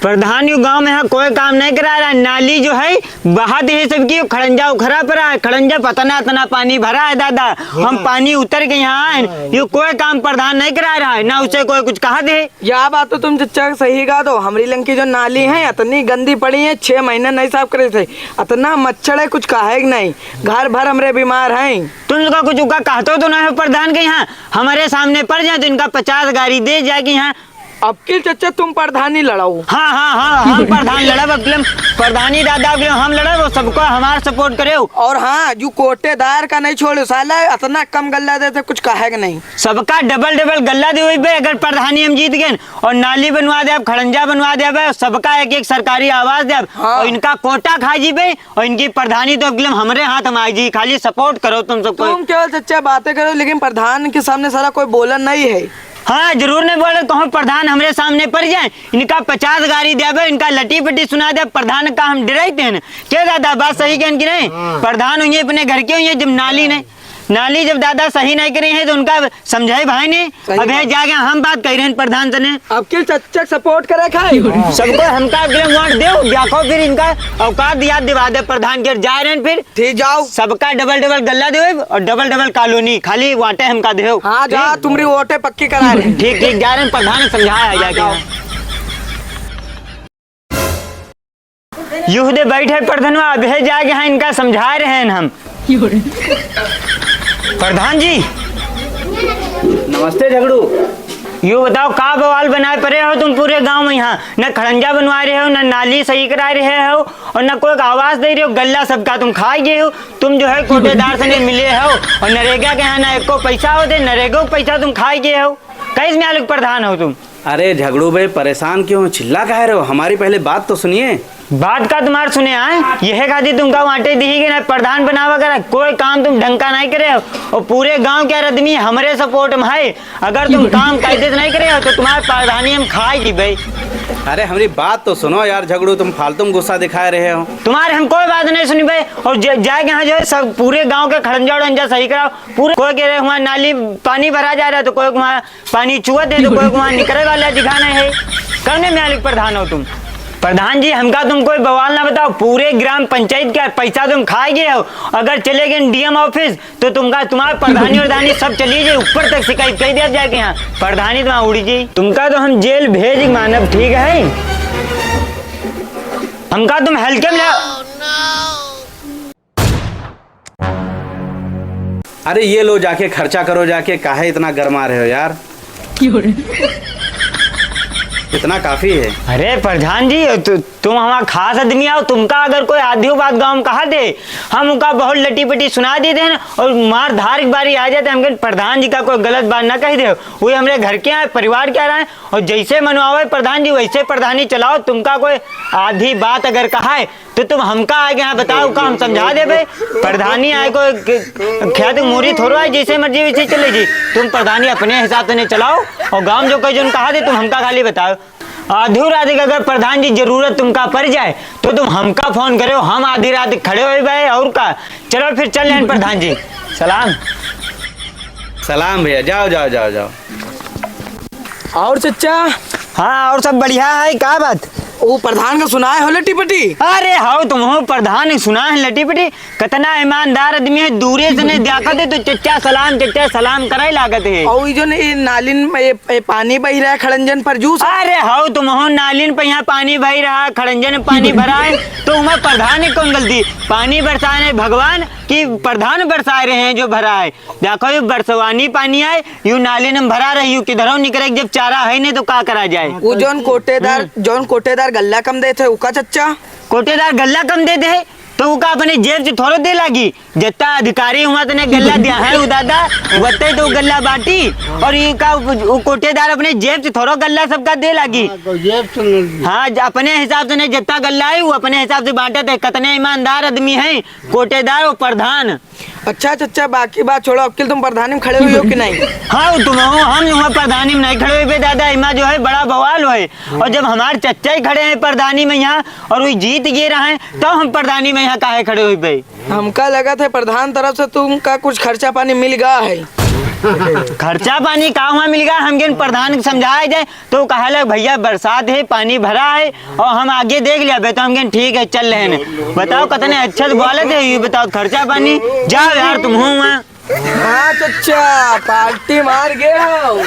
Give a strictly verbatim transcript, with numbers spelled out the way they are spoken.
प्रधान, यू गाँव में यहाँ कोई काम नहीं करा रहा है। नाली जो है, बहा दे है सबकी, खड़ंजा उखरा पड़ा है। खड़ंजा पता ना इतना पानी भरा है दादा। हम हाँ। पानी उतर के यहाँ आए, हाँ। यू कोई काम प्रधान नहीं करा रहा है, ना उसे कोई कुछ कहा दे। या बात तो तुम चच्चा सही कहा, तो हमरी लंकी जो नाली है, इतनी गंदी पड़ी है, छह महीने नहीं साफ करे थे, इतना मच्छर है, कुछ कहे के नहीं, घर भर हमरे बीमार हैं। तुम लोग का कुछ उका कहते हो तो नहीं हो प्रधान के यहाँ, हमारे सामने पड़ जाए तो इनका पचास गारी दे जाए कि यहाँ। अब की चच्चा तुम प्रधानी लड़ाओ। हाँ, हाँ, हाँ, हम प्रधान लड़ब, अब की हम प्रधानी दादा, अब की हम लड़ब, वो सबको हमार support करे। और हाँ, जो कोटेदार का नहीं छोड़ो, साला इतना कम गल्ला देते, कुछ कहे के नहीं। सबका double double गल्ला देवे बे, अगर प्रधानी हम जीत गए, और नाली बनवा देब, खड़ंजा बनवा देब, सबका एक एक सरकारी आवास देब, हाँ। और इनका कोटा खा जीबे, और इनकी प्रधानी तो एकदम हमरे हाथ में आई जी, खाली support करो तुम सबको। तुम केवल चच्चा बातें करो, लेकिन प्रधान के सामने साला कोई बोलन नहीं है। हाँ, जरूर नहीं बोले, कहूँ प्रधान हमरे सामने पड़ जाए, इनका पचास गारी देबे, इनका लटी पटी सुना देब, प्रधान का हम डराइते हैं। क्या दादा, बात सही कहन की नहीं? हाँ। प्रधान हुई अपने घर के हुई, जब नाली नहीं, नाली जब दादा सही नहीं करे हैं तो उनका समझाए भाई ने। सही अब है बात। जाके हम बात कह रहे हैं प्रधान से ने। अब के चच्चा support करे खाए। सबको हमका अगले वोट दे, देखो फिर इनका औकात याद दिवा दे प्रधान के, जा रहे हैं फिर। ठीक जाओ। सबका double double गल्ला दे और double double colony, खाली वाटे हमका दे। हाँ, जा, ठीक? तुम्हारी वोटे पक्की करा रहे हैं। ठीक, ठीक, जा रहे हैं प्रधान, समझाया हाँ, जाके। जाओ। युह दे बैठे प्रधनवा, अबे जाके हाँ इनका समझा रहे हैं हम। प्रधान जी। नमस्ते झगड़ू। यो बताओ, का बवाल बनाए पड़े हो तुम पूरे गांव में यहाँ? न खड़ंजा बनवा रहे हो, न नाली सही करा रहे हो, और न कोई आवास दे रहे हो। गल्ला सबका तुम खाए गए हो। तुम जो है कोटेदार से नहीं मिले हो, और नरेगा के यहाँ ना एको पैसा होते, नरेगा के पैसा तुम खाए गए हो। कैसे मालिक प्रधान हो तुम? अरे झगड़ू बे, परेशान क्यों हो? चिल्ला काहे रहे हो? हमारी पहले बात तो सुनिए। बात का तुम्हार सुने आए, यह खातिर तुमका वाटे दी कि ना प्रधान बनावा करा, कोई काम तुम ढंग का नहीं करे हो। और पूरे गांव के हर आदमी हमरे support में है। अगर तुम काम कायदे से नहीं करे हो तो तुम्हारे प्रधानी हम खाए जी भाई। अरे हमारी बात तो सुनो यार झगड़ू, तुम फालतू में गुस्सा दिखा रहे हो। तुम्हारे हम कोई बात नहीं सुनी भाई। और ज-, जाए के यहाँ जो है सब पूरे गांव के खड़ंजा उड़ंजा सही कराओ। पूरे कोई कह रहे हुआ नाली पानी भरा जा रहा है तो कोई वहाँ पानी चुअत है तो कोई वहाँ निकले वाला दिखाना है। कौने मालिक प्रधान हो तुम? प्रधान जी, हमका तुम कोई बवाल ना बताओ, पूरे ग्राम पंचायत का पैसा तुम खाए गए हो। अगर चले गए डीएम ऑफिस तो तुमका, तुम्हारे प्रधानी वरधानी सब चली जाए, ऊपर तक शिकायत कर दिया जाए कि हाँ प्रधानी तुम्हारा उड़ी गई। तुमका तो हम जेल भेज मानब, ठीक है? हमका तुम हल्के में ले। अरे ये लो, जाके खर्चा करो, जाके काहे इतना गरमा रहे हो यार? क्यों रे? इतना काफी है। अरे प्रधान जी, तु-, तुम हमारा खास आदमी आओ, तुमका अगर कोई आधी बात गाँव में कहा दे, हम उनका बहुत लटी पटी सुना देते हैं ना, और मार धार की बारी आ जाते हैं। हम कहें, "प्रधान जी का कोई गलत बात ना कह दे, वो हमरे घर के आए, परिवार के आ रहे हैं, और जैसे मनवावे प्रधान जी वैसे प्रधानी चलाओ, तुमका कोई आधी बात अगर कहा है तो तुम हमका आगे यहाँ बताओ, का हम समझा देबे? प्रधानी आए को क-, ख्यात मूरी थोड़ो है, जैसे मर्जी वैसे चले जी। तुम प्रधानी अपने हिसाब से नहीं चलाओ, और गाँव जो कहे जो कहा दे, तुम हमका खाली बताओ। आधी रात के अगर प्रधान जी जरूरत तुमका पड़ जाए तो तुम हमका फोन करो, हम आधी रात खड़े हो भाई। और का, चलो फिर चल रहे हैं प्रधान जी। सलाम। सलाम भैया, जाओ, जाओ, जाओ, जाओ। और चच्चा? हाँ, और सब बढ़िया है। का बात? वो प्रधान का सुनाए हो लटी पटी? अरे हाउ, तुम हो प्रधान के सुनाए है लटी पटी। कितना ईमानदार आदमी है, दूरे से नहीं देखत है तो चच्चा सलाम, चच्चा सलाम करे लागत है। और ये जो नहीं, ये नालिन में ये, ये पानी बह रहा है खड़ंजन पर जूस। अरे हाउ, तुम हो नालिन पे यहाँ पानी बह रहा है, खड़ंजन में पानी भरा है, तो वहाँ प्रधान की कौन गलती? पानी बरसाए नहीं भगवान कि प्रधान बरसाए रहे हैं जो भरा है। देखो, ये बरसवानी पानी आए, यू नाले में भरा रही, यू किधरों निकरे, जब चारा है नहीं तो का करा जाए? वो जौन कोटेदार, हम्म। जौन कोटेदार गल्ला कम देते, उका चच्चा? कोटेदार गल्ला कम देते है, तो उका अपने जेब से थोड़ो दे लागी। जितना अधिकारी हुआ तने गल्ला दिया है, उ दादा, वत्ते तो गल्ला बाटी, और ये का, वो कोटेदार अपने जेब से थोड़ो गल्ला सबका दे लागी। हाँ, तो जेब से नहीं। हाँ, ज-, अपने हिसाब से नहीं, जितना गल्ला है, वो अपने हिसाब से बांटे थे। कितने ईमानदार आदमी हैं, कोटेदार और प्रधान। अच्छा, अच्छा, अच्छा, बाकी बात छोड़ो, अक्किल तुम प्रधानी में खड़े हुए हो कि नहीं? हाँ, तुम हो, हम यहाँ प्रधानी में नहीं खड़े हुए बे दादा, इमा जो है बड़ा बवाल हुए। और जब हमारे चच्चा ही खड़े हैं प्रधानी में यहाँ और वो जीत गए रहे हैं, तो हम प्रधानी में यहाँ काहे खड़े हुए बे? हमका लगा था प्रधान तरफ से तुमका कुछ खर्चा पानी मिल गया है। खर्चा पानी का हुआ मिल गया, हम गेन प्रधान के समझाए जाए, तो कहा लग, "भैया, बरसात है, पानी भरा है, और हम आगे देख लिया बे।" तो हम गेन, "ठीक है, चल रहे हैं।" बताओ, कितने अच्छे से बोले थे, ये बताओ, खर्चा पानी, जाओ यार, तुम हो वहाँ। हाँ चच्चा, पार्टी मार गए हो।